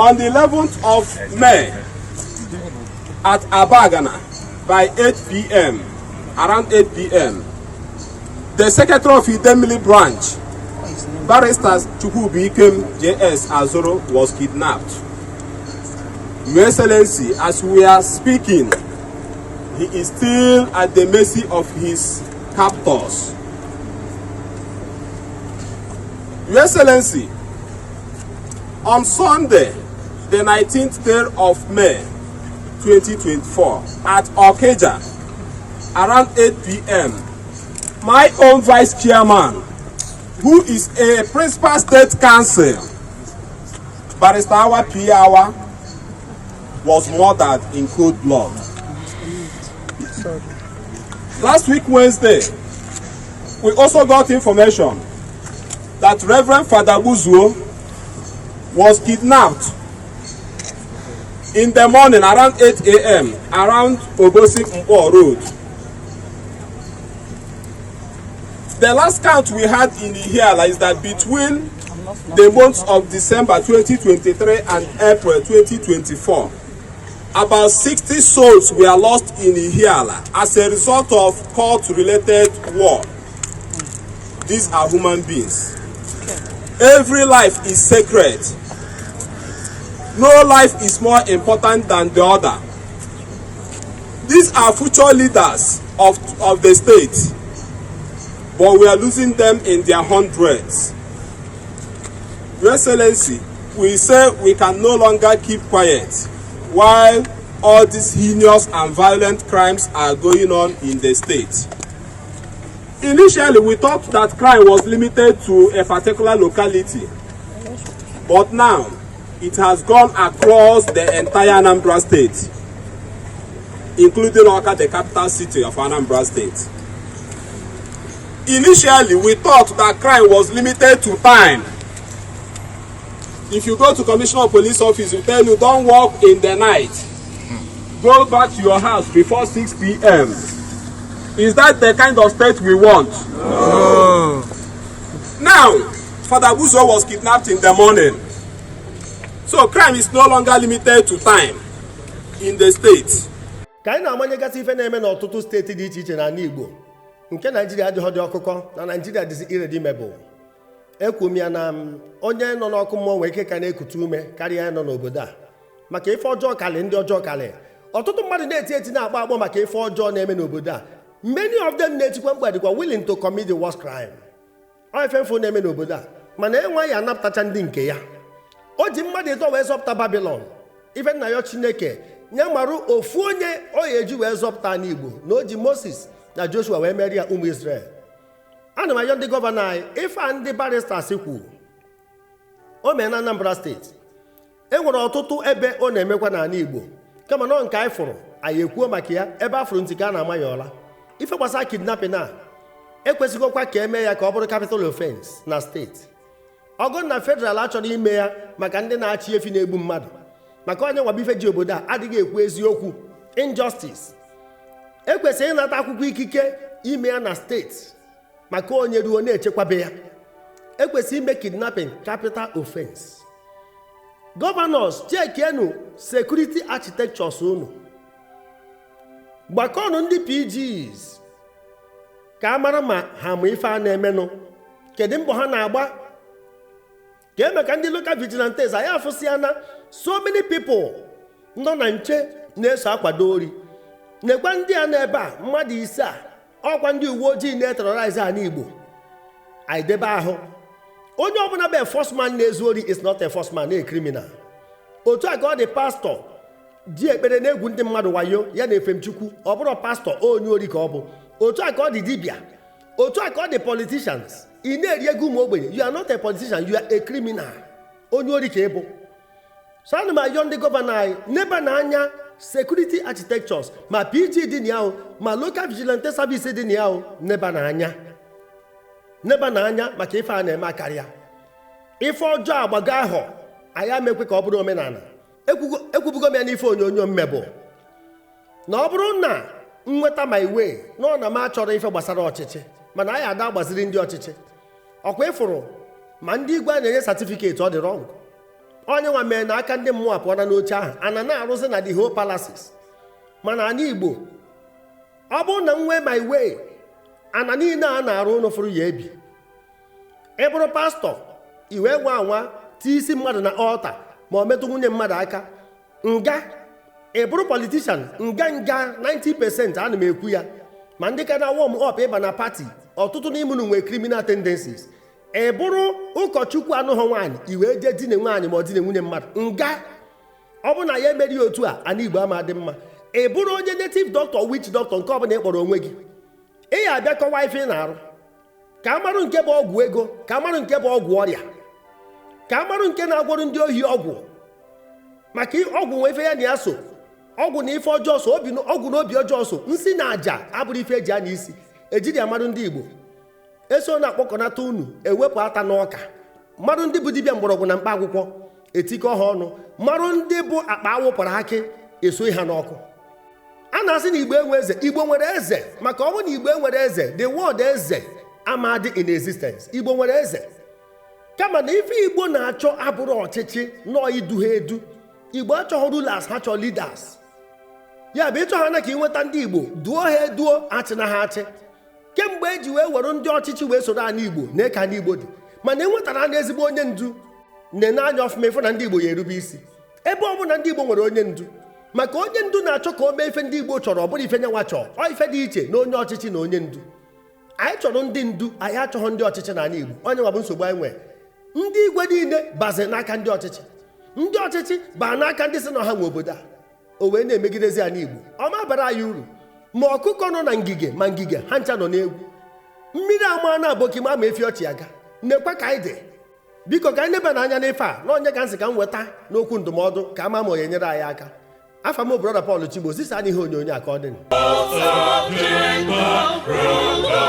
On the 11th of May at Abagana by 8 p.m., around 8 p.m., the secretary of Idemili branch, Barrister Chukwubuikem J.S. Azoro, was kidnapped. Your Excellency, as we are speaking, he is still at the mercy of his captors. Your Excellency, on Sunday, the 19th day of May 2024, at Okija, around 8 p.m., my own vice chairman, who is a principal state counsel, Barrister Awa P. Awa, was murdered in cold blood. Last week, Wednesday, we also got information that Reverend Father Buzuo was kidnapped in the morning around 8 a.m. around Obosi Mpo Road. The last count we had in Ihiala is that between the months of December 2023 and April 2024, about 60 souls were lost in Ihiala as a result of court-related war. These are human beings. Every life is sacred. No life is more important than the other. These are future leaders of the state, but we are losing them in their hundreds. Your Excellency, we say we can no longer keep quiet while all these heinous and violent crimes are going on in the state. Initially, we thought that crime was limited to a particular locality, but now it has gone across the entire Anambra State, including Awka, the capital city of Anambra State. Initially, we thought that crime was limited to time. If you go to Commissioner of Police office, he will tell you don't walk in the night. Go back to your house before 6 p.m. Is that the kind of state we want? No. Now, Father Buzo was kidnapped in the morning. So crime is no longer limited to time in the state. Ka anyị na-amanyegasị ife na-eme n'ọtụtụ steeti dị iche iche n'ala Igbo nke Naijiria adịghị dị ọkụkọ na Naijiria dịzi irredeemable. Ekwu m ya na onye nọ n'ọkụ mmụọ nwere ike ka na-ekute ume karịa ya nọ n'obodo a maka ife ọjọọ kalị ndị ọjọọ kalị. Ọtụtụ mmadụ na-eti eti, na-akpọ akpọ maka ife ọjọọ na-eme n'obodo a. Many of them na-etikwa mkpa dịkwa willing to commit the worst crime. Ọ ife mfụ na-eme n'obodo a, mana enweghị anapụtacha ndị nke ya. O ji mmadụ ịtọ wee zọpụta Babilọn. Ife nna ya, Chineke nye marụ ofu onye ọ ya eji wee zọpụta n'Igbo na o ji Moses na Joshua wee merie ụmụ Israel. Ana m ayọ ndị gọvanọ anyị, ife a ndị barristers kwuru o mee na Anambra Steeti, e nwere ọtụtụ ebe ọ na-emekwa n'ala Igbo, kama nọ nke anyị fụrụ, anyị ekwuo maka ya. Ebe a fụrụ ntị ka a na-ama ya ọla. Ife gbasara kidnapping a ekwesịghịkwa ka eme ya ka ọ bụrụ capital offense na steeti. Ọgụ na federal achọrọ ime ya maka ndị na-achị efi na-egbu mmadụ, maka onye nwaba ife ji obodo a adịghị ekwu eziokwu, injustice. Ekwesịrị ịnata akwụkwọ ikike ime ya na steeti maka onye ruo na-echekwabe ya. Ekwesịrị ime kidnapping capital offense. Governors, chekienu security architectures unu, gbakọnụ ndị PGs ka a mara ma ha ma ife a na-emenụ, kedu mbọ ha na-agba ka eme ka ndị local vigilantes. Anyị afụsịana so many people nọ na nche na-eso akwado ori. Nekwa ndị a n'ebe a, mmadụ ise a, ọkwa ndị uwe ojii na-eterrorize ala Igbo. Anyị debe ahụ, onye ọbụla bụ enforcement na-ezu ori is not enforcement, na criminal. Otu a ka ọ dị pastọ ji ekpere na-egwu ndị mmadụ wayo ya na efemchukwu, ọ bụrụ pastọ, onye ori ka ọ bụ. Otu a ka ọ dị dibịa, otu a ka ọ dị politicians. Ị na-eri ego ụmụ ogbenye, you are not a politician, you are a criminal, onye ori ka ị bụ. So ana m ayọ ndị gọvanọ anyị neba na anya security architectures, ma PG dị na ya o, ma local vigilante service dị na ya o, neba na anya, neba na anya maka ife a na-eme akarịa. Ife ọjọọ agbago ahọ anyị amekwe ka ọ bụrụ omenala. Ekwubugo m ya n'ife onyonyo mmebụ na ọ bụrụ na nweta my way nọ na m achọrọ ife gbasara ọchịchị, mana anyị ada agbaziri ndị ọchịchị. Ọkwa ịfụrụ ma ndị igwe a na-enye certificate, ọ dị wrong. Onye nwa mee na aka ndị mmụọ apụọna n'oche ahụ, ana na-arụzi na the whole palaces. Mana ana Igbo, ọ bụrụ na m nwee my way, ana niile a na-arụ ụlọ fụrụ ya ebi. Ị bụrụ pastọ, i wee nwa anwa tie isi mmadụ na altar ma ọ metụ nwunye mmadụ aka, nga. Ị bụrụ politician, nga nga 90%. Ana m ekwu ya, ma ndị ka na warm up ịba na party, ọtụtụ n'ime unu nwee criminal tendencies. Ị bụrụ ụkọchukwu anụghọ nwaanyị, i wee jee dine nwaanyị ma ọ dine nwunye mmadụ, nga. Ọ bụ na ya emeri otu a, ana Igbo ama dị mma. Ị bụrụ onye native doctor, witch doctor, nke ọbụla ị kpọrọ onwe gị, ị ya abịa kọwaa ife ị na-arụ, ka amarụ nke bụ ọgwụ ego, ka amarụ nke bụ ọgwụ ọrịa, ka amarụ nke na-agwọrọ ndị ohi ọgwụ. Maka ọgwụ nwe ife ya na ya so, ọgwụ na ife ọjọọ so, obi ọgwụ na obi ọjọọ so. Nsị na aja abụrụ ife eji anya isi ejiri amarụ ndị Igbo. Eso na-akpọkọnata unu, ewepụ ata n'ọka, marụ ndị bụ dibịa mgbọrọgwụ na mkpa akwụkwọ, etikọ ha ọnụ, marụ ndị bụ akpa awụpụrụ akị, eso ha n'ọkụ. A na-asị na Igbo enwe eze. Igbo nwere eze, maka ọ bụrụ na Igbo enwere eze, the word eze amadị in existence. Igbo nwere eze, kama na ife Igbo na-achọ abụrụ ọchịchị nọọ idu ha edu. Igbo achọghị rulers, ha chọọ leaders. Ya bụ, ịchọ ha na ka ị nweta ndị Igbo, duo ha eduo, achị na ha achị. Kemgbe eji wee were ndị ọchịchị wee soro anyị Igbo na ka anyị Igbo dị, mana enwetara anya ezigbo onye ndu na-ene anya ọfụma, ịfụ na ndị Igbo ya erube isi ebe ọ bụla ndị Igbo nwere onye ndu. Maka onye ndu na-achọ ka o mee ife ndị Igbo chọrọ, ọ bụrụ ife nyanwa chọọ. Ọ ife dị iche na onye ọchịchị na onye ndu. Anyị chọrọ ndị ndu, anyị achọghị ndị ọchịchị n'ala Igbo. Onye nwa bụ nsogbu anyị nwere. Ndị igwe niile bazi n'aka ndị ọchịchị, ndị ọchịchị baa n'aka ndị si na ha nwe obodo a, o wee na-emegidezi ala Igbo. Ọ ma bara anyị uru, ma ọkụkọ nọ na ngige ma ngige ha ncha nọ n'egwu. Mmiri ama na aboki ma efi ọchị aga nekwa ka anyị dị. Biko, ka anyị neba n'anya n'ife a na onye ka nsị ka m weta n'okwu ndụmọdụ, ka ama ma onye nyere anyị aka. Afa m, brother Paul Chigbo. Zisa anyị ihe onyonyo a ka ọ dị. Jacob,